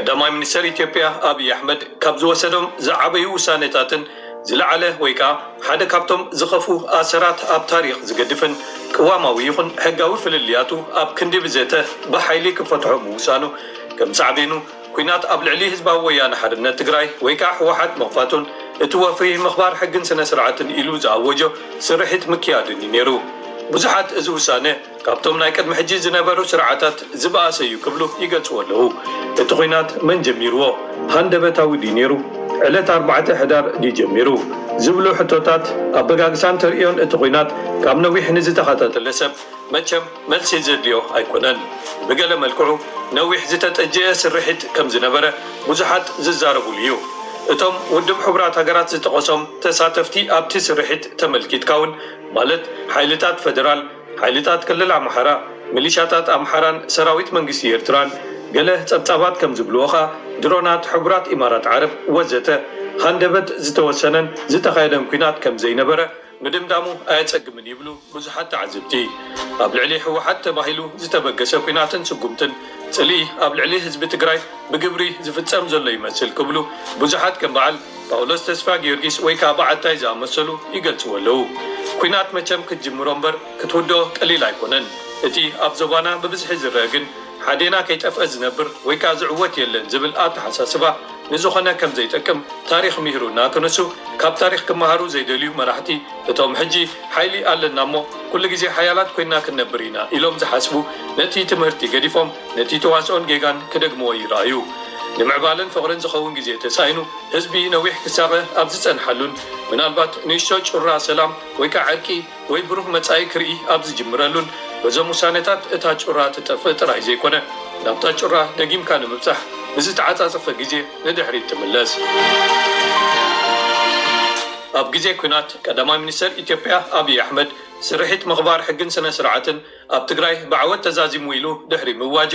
ቀዳማይ ሚኒስተር ኢትዮጵያ ኣብይ ኣሕመድ ካብ ዝወሰዶም ዝዓበዩ ውሳኔታትን ዝለዓለ ወይ ከኣ ሓደ ካብቶም ዝኸፍኡ ኣሰራት ኣብ ታሪኽ ዝገድፍን ቅዋማዊ ይኹን ሕጋዊ ፍልልያቱ ኣብ ክንዲ ብዘተ ብሓይሊ ክፈትሖ ምውሳኑ ከም ሳዕቤኑ ኲናት ኣብ ልዕሊ ህዝባዊ ወያነ ሓርነት ትግራይ ወይ ከኣ ህወሓት ምኽፋቱን እቲ ወፍሪ ምኽባር ሕግን ስነ ስርዓትን ኢሉ ዝኣወጆ ስርሒት ምክያድን እዩ ነይሩ። ብዙሓት እዚ ውሳነ ካብቶም ናይ ቅድሚ ሕጂ ዝነበሩ ስርዓታት ዝበኣሰ እዩ ክብሉ ይገልጽዎ ኣለዉ። እቲ ኲናት መን ጀሚርዎ? ሃንደበታዊ ድዩ ነይሩ? ዕለት ኣርባዕተ ሕዳር ድዩ ጀሚሩ? ዝብሉ ሕቶታት ኣበጋግሳን ተርእዮን እቲ ኲናት ካብ ነዊሕ ንዝተኸታተለ ሰብ መቸም መልሲ ዘድልዮ ኣይኮነን። ብገለ መልክዑ ነዊሕ ዝተጠጀአ ስርሒት ከም ዝነበረ ብዙሓት ዝዛረቡሉ እዩ። እቶም ውድብ ሕቡራት ሃገራት ዝጠቐሶም ተሳተፍቲ ኣብቲ ስርሒት ተመልኪትካ እውን ማለት ሓይልታት ፈደራል፣ ሓይልታት ክልል ኣምሓራ፣ ሚሊሻታት ኣምሓራን ሰራዊት መንግስቲ ኤርትራን ገለ ጸብጻባት ከም ዝብልዎ ኸኣ ድሮናት ሕቡራት ኢማራት ዓረብ ወዘተ ሃንደበት ዝተወሰነን ዝተኻየደን ኲናት ከም ዘይነበረ ምድምዳሙ ኣየጸግምን ይብሉ ብዙሓት ተዓዘብቲ። ኣብ ልዕሊ ህወሓት ተባሂሉ ዝተበገሰ ኲናትን ስጉምትን ጽልኢ ኣብ ልዕሊ ህዝቢ ትግራይ ብግብሪ ዝፍጸም ዘሎ ይመስል ክብሉ ብዙሓት ከም በዓል ጳውሎስ ተስፋ ጊዮርጊስ ወይ ከኣ በዓታይ ዝኣመሰሉ ይገልጽዎ ኣለዉ። ኲናት መቸም ክትጅምሮ እምበር ክትውድኦ ቀሊል ኣይኮነን። እቲ ኣብ ዞባና ብብዝሒ ዝረአ ግን ሓዴና ከይጠፍአ ዝነብር ወይ ከኣ ዝዕወት የለን ዝብል ኣተሓሳስባ ንዝኾነ ከም ዘይጠቅም ታሪኽ ምሂሩና ክንሱ ካብ ታሪኽ ክመሃሩ ዘይደልዩ መራሕቲ እቶም ሕጂ ሓይሊ ኣለና እሞ ኩሉ ግዜ ሓያላት ኮይና ክንነብር ኢና ኢሎም ዝሓስቡ ነቲ ትምህርቲ ገዲፎም ነቲ ተዋስኦን ጌጋን ክደግምዎ ይረኣዩ። ንምዕባለን ፍቕርን ዝኸውን ግዜ ተሳኢኑ ህዝቢ ነዊሕ ክሳቐ ኣብ ዝጸንሓሉን ምናልባት ንእሽቶ ጩራ ሰላም ወይ ከዓ ዕርቂ ወይ ብሩህ መጻኢ ክርኢ ኣብ ዝጅምረሉን በዞም ውሳኔታት እታ ጩራ ትጠፍእ ጥራይ ዘይኮነ ናብታ ጩራ ደጊምካ ንምብጻሕ ብዝተዓጻጸፈ ግዜ ንድሕሪት ትምለስ። ኣብ ግዜ ኲናት ቀዳማይ ሚኒስተር ኢትዮጵያ ኣብይ ኣሕመድ ስርሒት ምኽባር ሕግን ስነ ስርዓትን ኣብ ትግራይ ብዓወት ተዛዚሙ ኢሉ ድሕሪ ምዋጁ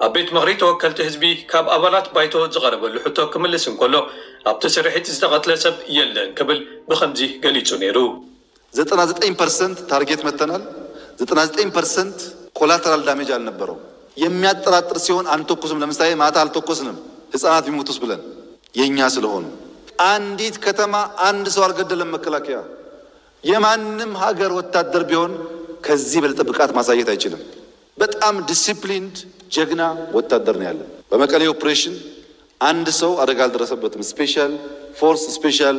ኣብ ቤት ምኽሪ ተወከልቲ ህዝቢ ካብ ኣባላት ባይቶ ዝቐረበሉ ሕቶ ክምልስ እንከሎ ኣብቲ ስርሒት ዝተቐትለ ሰብ የለን ክብል ብኸምዚ ገሊጹ ነይሩ። ዘጠና ዘጠኝ ፐርሰንት ታርጌት መተናል። ዘጠና ዘጠኝ ፐርሰንት ኮላተራል ዳሜጅ አልነበረው። የሚያጠራጥር ሲሆን አንተኩስም። ለምሳሌ ማታ አልተኮስንም ህፃናት ቢሞቱስ ብለን የኛ ስለሆኑ አንዲት ከተማ አንድ ሰው አልገደለም። መከላከያ የማንም ሀገር ወታደር ቢሆን ከዚህ በለጠ ብቃት ማሳየት አይችልም። በጣም ዲሲፕሊንድ ጀግና ወታደር ነው ያለን። በመቀሌ ኦፕሬሽን አንድ ሰው አደጋ አልደረሰበትም። ስፔሻል ፎርስ ስፔሻል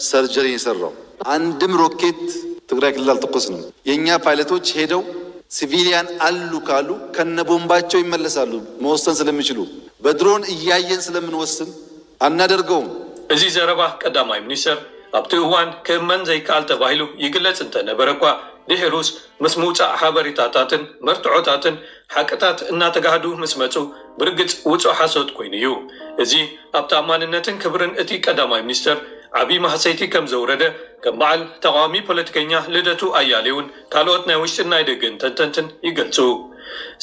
ሰርጀሪ የሰራው። አንድም ሮኬት ትግራይ ክልል አልተኮስንም። የእኛ ፓይለቶች ሄደው ሲቪሊያን አሉ ካሉ ከነ ቦምባቸው ይመለሳሉ። መወሰን ስለሚችሉ በድሮን እያየን ስለምንወስን አናደርገውም። እዚ ዘረባ ቀዳማይ ሚኒስተር ኣብቲ እዋን ክእመን ዘይከኣል ተባሂሉ ይግለጽ እንተነበረ እኳ ድሒሩስ ምስ ምውጻእ ሓበሬታታትን መርትዖታትን ሓቅታት እናተጋህዱ ምስ መጹ ብርግጽ ውጹእ ሓሶት ኮይኑ እዩ። እዚ ኣብ ተኣማንነትን ክብርን እቲ ቀዳማይ ሚኒስተር ዓቢ ማህሰይቲ ከም ዘውረደ ከም በዓል ተቓዋሚ ፖለቲከኛ ልደቱ ኣያሌውን ካልኦት ናይ ውሽጥን ናይ ደገን ተንተንትን ይገልጹ።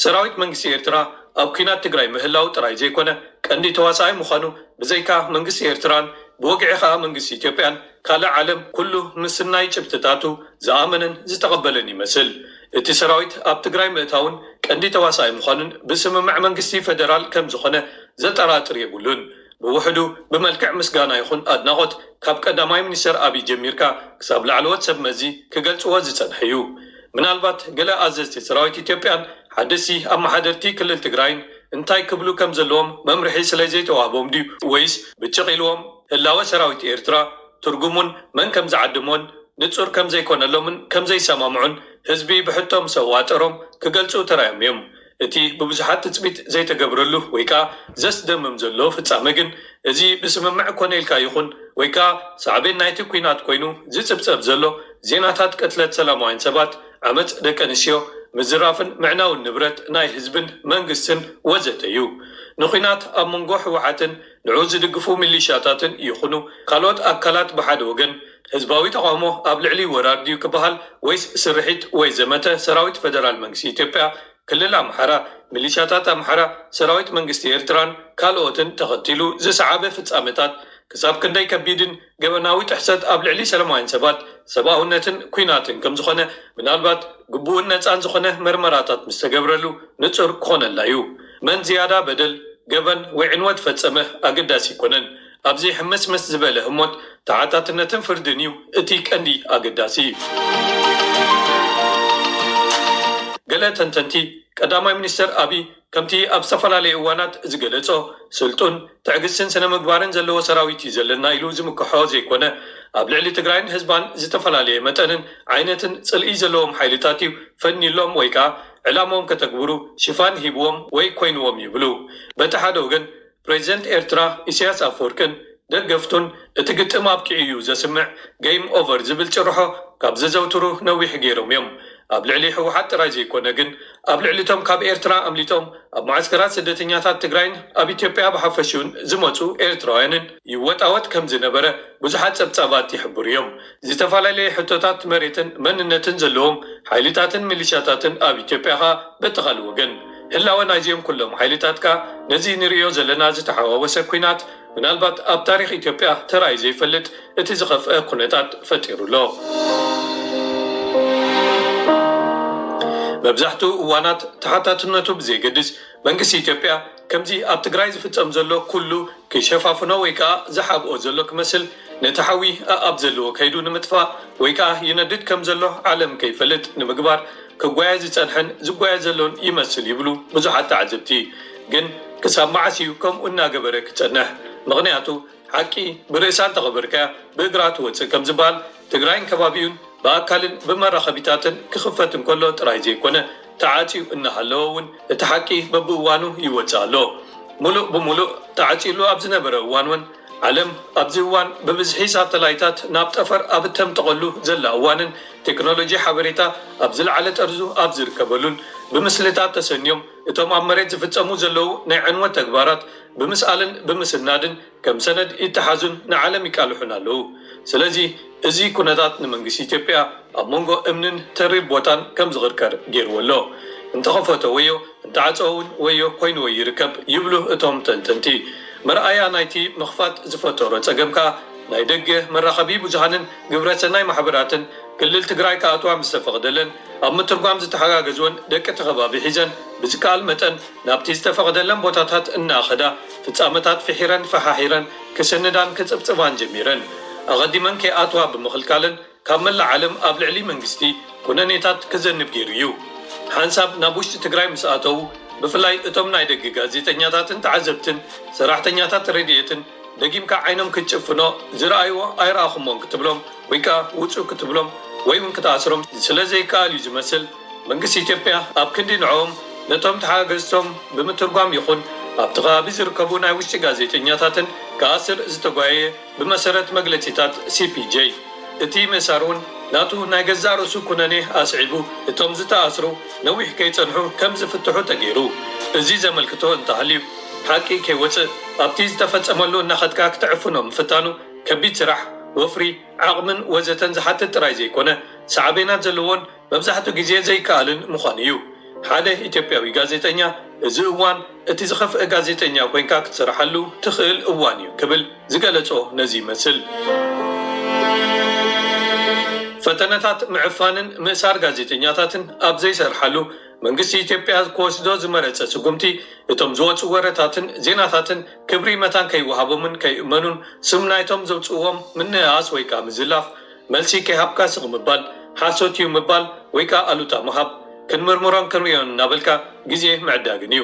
ሰራዊት መንግስቲ ኤርትራ ኣብ ኲናት ትግራይ ምህላው ጥራይ ዘይኮነ ቀንዲ ተዋሳኣይ ምዃኑ ብዘይካ መንግስቲ ኤርትራን ብወግዒ ከኣ መንግስቲ ኢትዮጵያን ካልእ ዓለም ኩሉ ምስናይ ጭብጥታቱ ዝኣመነን ዝተቐበለን ይመስል። እቲ ሰራዊት ኣብ ትግራይ ምእታውን ቀንዲ ተዋሳኣይ ምዃኑን ብስምምዕ መንግስቲ ፈደራል ከም ዝኾነ ዘጠራጥር የብሉን። ብውሕዱ ብመልክዕ ምስጋና ይኹን ኣድናቖት ካብ ቀዳማይ ሚኒስተር ኣብይ ጀሚርካ ክሳብ ላዕለዎት ሰብ መዚ ክገልጽዎ ዝጸንሐ እዩ። ምናልባት ገለ ኣዘዝቲ ሰራዊት ኢትዮጵያን ሓደስቲ ኣመሓደርቲ ክልል ትግራይን እንታይ ክብሉ ከም ዘለዎም መምርሒ ስለ ዘይተዋህቦም ድዩ ወይስ ብጭቕ ኢልዎም ህላወ ሰራዊት ኤርትራ ትርጉሙን መን ከም ዝዓድሞን ንጹር ከም ዘይኮነሎምን ከም ዘይሰማምዑን ህዝቢ ብሕቶ ምስ ኣዋጠሮም ክገልጹ ተራዮም እዮም። እቲ ብብዙሓት ትጽቢት ዘይተገብረሉ ወይ ከኣ ዘስደምም ዘሎ ፍጻመ ግን እዚ ብስምምዕ ኮነ ኢልካ ይኹን ወይ ከኣ ሳዕቤን ናይቲ ኲናት ኮይኑ ዝጽብጸብ ዘሎ ዜናታት ቅትለት ሰላማውያን ሰባት፣ ዓመጽ ደቂ ኣንስትዮ፣ ምዝራፍን ምዕናውን ንብረት ናይ ህዝብን መንግስትን ወዘተ እዩ። ንኲናት ኣብ መንጎ ህወሓትን ንዑ ዝድግፉ ሚሊሻታትን ይኹኑ ካልኦት ኣካላት ብሓደ ወገን ህዝባዊ ተቓውሞ ኣብ ልዕሊ ወራር ድዩ ክበሃል ወይስ ስርሒት ወይ ዘመተ ሰራዊት ፈደራል መንግስቲ ኢትዮጵያ፣ ክልል ኣምሓራ፣ ሚሊሻታት ኣምሓራ፣ ሰራዊት መንግስቲ ኤርትራን ካልኦትን ተኸቲሉ ዝሰዓበ ፍጻመታት ክሳብ ክንደይ ከቢድን ገበናዊ ጥሕሰት ኣብ ልዕሊ ሰላማውያን ሰባት፣ ሰብኣውነትን ኲናትን ከም ዝኾነ ምናልባት ግቡእን ነጻን ዝኾነ መርመራታት ምስ ተገብረሉ ንጹር ክኾነልና እዩ። መን ዝያዳ በደል ገበን ወይ ዕንወት ፈጸመ ኣገዳሲ ኣይኮነን። ኣብዚ ሕምስምስ ዝበለ ህሞት ተሓታትነትን ፍርድን እዩ እቲ ቀንዲ ኣገዳሲ። ገለ ተንተንቲ ቀዳማይ ሚኒስተር ኣቢይ ከምቲ ኣብ ዝተፈላለዩ እዋናት ዝገለጾ ስልጡን፣ ትዕግስትን ስነ ምግባርን ዘለዎ ሰራዊት እዩ ዘለና ኢሉ ዝምክሖ ዘይኮነ፣ ኣብ ልዕሊ ትግራይን ህዝባን ዝተፈላለየ መጠንን ዓይነትን ጽልኢ ዘለዎም ሓይልታት እዩ ፈኒሎም ወይ ከኣ ዕላምኦም ከተግብሩ ሽፋን ሂብዎም ወይ ኮይንዎም ይብሉ። በቲ ሓደ ወገን ፕሬዚደንት ኤርትራ ኢሳያስ ኣፈወርቅን ደገፍቱን እቲ ግጥም ኣብቂዑ እዩ ዘስምዕ፣ ጌም ኦቨር ዝብል ጭርሖ ካብ ዘዘውትሩ ነዊሕ ገይሮም እዮም። ኣብ ልዕሊ ህወሓት ጥራይ ዘይኮነ ግን ኣብ ልዕሊ እቶም ካብ ኤርትራ ኣምሊጦም ኣብ መዓስከራት ስደተኛታት ትግራይን ኣብ ኢትዮጵያ ብሓፈሽኡን ዝመፁ ኤርትራውያንን ይወጣወጥ ከም ዝነበረ ብዙሓት ጸብጻባት ይሕብሩ እዮም። ዝተፈላለየ ሕቶታት መሬትን መንነትን ዘለዎም ሓይልታትን ሚሊሻታትን ኣብ ኢትዮጵያ ኸኣ በቲ ካልእ ወገን ህላወ ናይዚኦም ኩሎም ሓይልታት ከኣ ነዚ ንርእዮ ዘለና ዝተሓዋወሰ ኲናት ምናልባት ኣብ ታሪኽ ኢትዮጵያ ተራእዩ ዘይፈልጥ እቲ ዝኸፍአ ኩነታት ፈጢሩ ኣሎ። መብዛሕትኡ እዋናት ተሓታትነቱ ብዘየገድስ መንግስቲ ኢትዮጵያ ከምዚ ኣብ ትግራይ ዝፍጸም ዘሎ ኩሉ ክሸፋፍኖ ወይ ከኣ ዝሓብኦ ዘሎ ክመስል ነቲ ሓዊ ኣኣብ ዘለዎ ከይዱ ንምጥፋእ ወይ ከኣ ይነድድ ከም ዘሎ ዓለም ከይፈልጥ ንምግባር ክጓየ ዝጸንሐን ዝጓየ ዘሎን ይመስል ይብሉ ብዙሓት ተዓዘብቲ። ግን ክሳብ መዓስ እዩ ከምኡ እናገበረ ክጸንሕ? ምኽንያቱ ሓቂ ብርእሳ እንተቐበርካያ ብእግራ ትወጽእ ከም ዝበሃል ትግራይን ከባቢኡን ብኣካልን ብመራኸቢታትን ክኽፈት እንከሎ ጥራይ ዘይኮነ ተዓጽዩ እናሃለወ እውን እቲ ሓቂ በብእዋኑ ይወጽእ ኣሎ። ሙሉእ ብሙሉእ ተዓጽዩሉ ኣብ ዝነበረ እዋን እውን ዓለም ኣብዚ እዋን ብብዝሒ ሳተላይታት ናብ ጠፈር ኣብ እተምጠቐሉ ዘላ እዋንን ቴክኖሎጂ ሓበሬታ ኣብ ዝለዓለ ጠርዙ ኣብ ዝርከበሉን ብምስልታት ተሰንዮም እቶም ኣብ መሬት ዝፍጸሙ ዘለዉ ናይ ዕንወት ተግባራት ብምስኣልን ብምስናድን ከም ሰነድ ይተሓዙን ንዓለም ይቃልሑን ኣለዉ። ስለዚ እዚ ኩነታት ንመንግስቲ ኢትዮጵያ ኣብ መንጎ እምንን ተሪር ቦታን ከም ዝቕርቀር ገይርዎ ኣሎ። እንተኸፈቶ ወዮ እንተዓጸወ እውን ወዮ ኮይንዎ ይርከብ ይብሉ እቶም ተንተንቲ። መርኣያ ናይቲ ምኽፋት ዝፈጠሮ ጸገም ከኣ ናይ ደገ መራኸቢ ብዙሃንን ግብረሰናይ ማሕበራትን ክልል ትግራይ ክኣትዋ ምስ ተፈቕደለን ኣብ ምትርጓም ዝተሓጋገዝወን ደቂ እቲ ከባቢ ሒዘን ብዝከኣል መጠን ናብቲ ዝተፈቕደለን ቦታታት እናኸዳ ፍጻመታት ፍሒረን ፈሓሒረን ክስንዳን ክጽብጽባን ጀሚረን። ኣቐዲመን ከይኣትዋ ብምኽልካለን ካብ መላእ ዓለም ኣብ ልዕሊ መንግስቲ ኩነኔታት ክዘንብ ገይሩ እዩ። ሓንሳብ ናብ ውሽጢ ትግራይ ምስ ኣተዉ ብፍላይ እቶም ናይ ደገ ጋዜጠኛታትን ተዓዘብትን ሰራሕተኛታት ረድኤትን ደጊምካ ዓይኖም ክትጭፍኖ ዝረኣይዎ ኣይረኣኹሞን ክትብሎም ወይ ከኣ ውጹ ክትብሎም ወይ እውን ክትኣስሮም ስለ ዘይከኣል እዩ ዝመስል መንግስቲ ኢትዮጵያ ኣብ ክንዲ ንዕኦም ነቶም ተሓጋገዝቶም ብምትርጓም ይኹን ኣብቲ ከባቢ ዝርከቡ ናይ ውሽጢ ጋዜጠኛታትን ክኣስር ዝተጓየየ ብመሰረት መግለጺታት ሲ ፒ ጄ። እቲ ምእሳር እውን ናቱ ናይ ገዛእ ርእሱ ኩነኔ ኣስዒቡ እቶም ዝተኣስሩ ነዊሕ ከይጸንሑ ከም ዝፍትሑ ተገይሩ። እዚ ዘመልክቶ እንተሃልዩ ሓቂ ከይወጽእ ኣብቲ ዝተፈጸመሉ እናኸድካ ክትዕፍኖ ምፍታኑ ከቢድ ስራሕ፣ ወፍሪ፣ ዓቕምን ወዘተን ዝሓትት ጥራይ ዘይኮነ ሳዕቤናት ዘለዎን መብዛሕትኡ ግዜ ዘይከኣልን ምዃኑ እዩ። ሓደ ኢትዮጵያዊ ጋዜጠኛ እዚ እዋን እቲ ዝኸፍአ ጋዜጠኛ ኮይንካ ክትሰርሓሉ ትኽእል እዋን እዩ ክብል ዝገለጾ ነዚ ይመስል። ፈተነታት ምዕፋንን ምእሳር ጋዜጠኛታትን ኣብ ዘይሰርሓሉ መንግስቲ ኢትዮጵያ ክወስዶ ዝመረጸ ስጉምቲ እቶም ዝወጹ ወረታትን ዜናታትን ክብሪ መታን ከይወሃቦምን ከይእመኑን ስም ናይቶም ዘውጽእዎም ምንእኣስ ወይ ከዓ ምዝላፍ መልሲ ከይሃብካ ስቕ ምባል፣ ሓሶት እዩ ምባል ወይ ከኣ ኣሉታ ምሃብ፣ ክንምርምሮን ክንርእዮን እናበልካ ግዜ ምዕዳግን እዩ።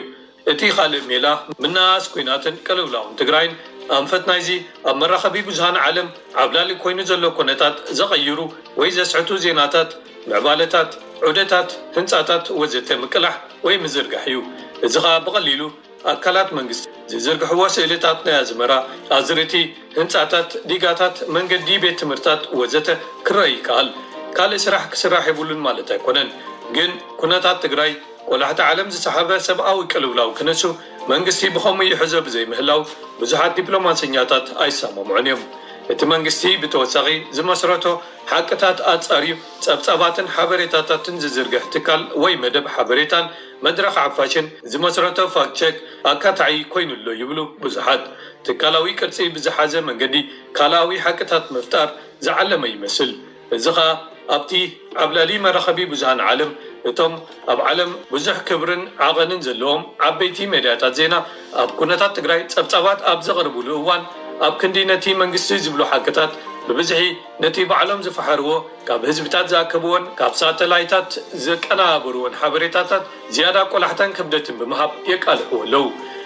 እቲ ካልእ ሜላ ምንእኣስ ኲናትን ቅልውላውን ትግራይን ኣንፈት ናይዚ ኣብ መራኸቢ ብዙሃን ዓለም ዓብላሊ ኮይኑ ዘሎ ኩነታት ዘቐይሩ ወይ ዘስሕቱ ዜናታት፣ ምዕባለታት፣ ዑደታት፣ ህንጻታት ወዘተ ምቅላሕ ወይ ምዝርጋሕ እዩ። እዚ ኸኣ ብቐሊሉ ኣካላት መንግስቲ ዝዝርግሕዎ ስእልታት ናይ ኣዝመራ፣ ኣዝርእቲ፣ ህንጻታት፣ ዲጋታት፣ መንገዲ፣ ቤት ትምህርታት ወዘተ ክረአ ይከኣል። ካልእ ስራሕ ክስራሕ የብሉን ማለት ኣይኮነን። ግን ኩነታት ትግራይ ቆላሕታ ዓለም ዝሰሓበ ሰብኣዊ ቅልውላው ክነሱ መንግስቲ ብኸምኡ ይሕዞ ብዘይምህላው ብዙሓት ዲፕሎማሰኛታት ኣይሰማምዑን እዮም። እቲ መንግስቲ ብተወሳኺ ዝመስረቶ ሓቅታት ኣጻርዩ ጸብጻባትን ሓበሬታታትን ዝዝርግሕ ትካል ወይ መደብ ሓበሬታን መድረኽ ሓፋሽን ዝመስረቶ ፋክት ቸክ ኣካታዒ ኮይኑ ኣሎ ይብሉ ብዙሓት። ትካላዊ ቅርጺ ብዝሓዘ መንገዲ ካልኣዊ ሓቅታት ምፍጣር ዝዓለመ ይመስል። እዚ ኸኣ ኣብቲ ዓብላሊ መራኸቢ ብዙሃን ዓለም እቶም ኣብ ዓለም ብዙሕ ክብርን ዓቐንን ዘለዎም ዓበይቲ ሜድያታት ዜና፣ ኣብ ኩነታት ትግራይ ጸብጻባት ኣብ ዘቕርብሉ እዋን፣ ኣብ ክንዲ ነቲ መንግስቲ ዝብሎ ሓቅታት ብብዝሒ ነቲ ባዕሎም ዝፈሓርዎ፣ ካብ ህዝብታት ዝኣከብዎን ካብ ሳተላይታት ዘቀነባበርዎን ሓበሬታታት ዝያዳ ቆላሕታን ክብደትን ብምሃብ የቃልሕዎ ኣለዉ።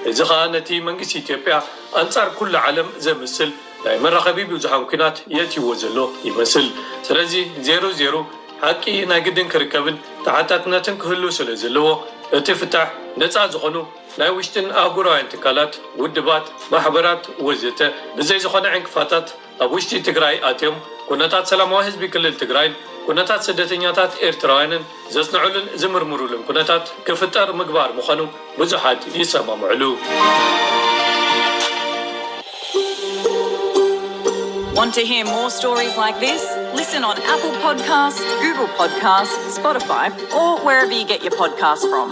እዚ ኸኣ ነቲ መንግስቲ ኢትዮጵያ ኣንጻር ኩሉ ዓለም ዘምስል ናይ መራኸቢ ብዙሓን ኲናት የእትይዎ ዘሎ ይመስል። ስለዚ ዜሮ ዜሮ ሓቂ ናይ ግድን ክርከብን ተሓታትነትን ክህሉ ስለ ዘለዎ፣ እቲ ፍታሕ ነጻ ዝኾኑ ናይ ውሽጥን ኣህጉራውያን ትካላት፣ ውድባት፣ ማሕበራት ወዘተ ብዘይ ዝኾነ ዕንቅፋታት ኣብ ውሽጢ ትግራይ ኣትዮም ኩነታት ሰላማዊ ህዝቢ ክልል ትግራይን ኩነታት ስደተኛታት ኤርትራውያንን ዘጽንዑሉን ዝምርምሩሉን ኩነታት ክፍጠር ምግባር ምዃኑ ብዙሓት ይሰማምዕሉ። Want to hear more stories like this? Listen on Apple Podcasts, Google Podcasts, Spotify, or wherever you get your podcasts from.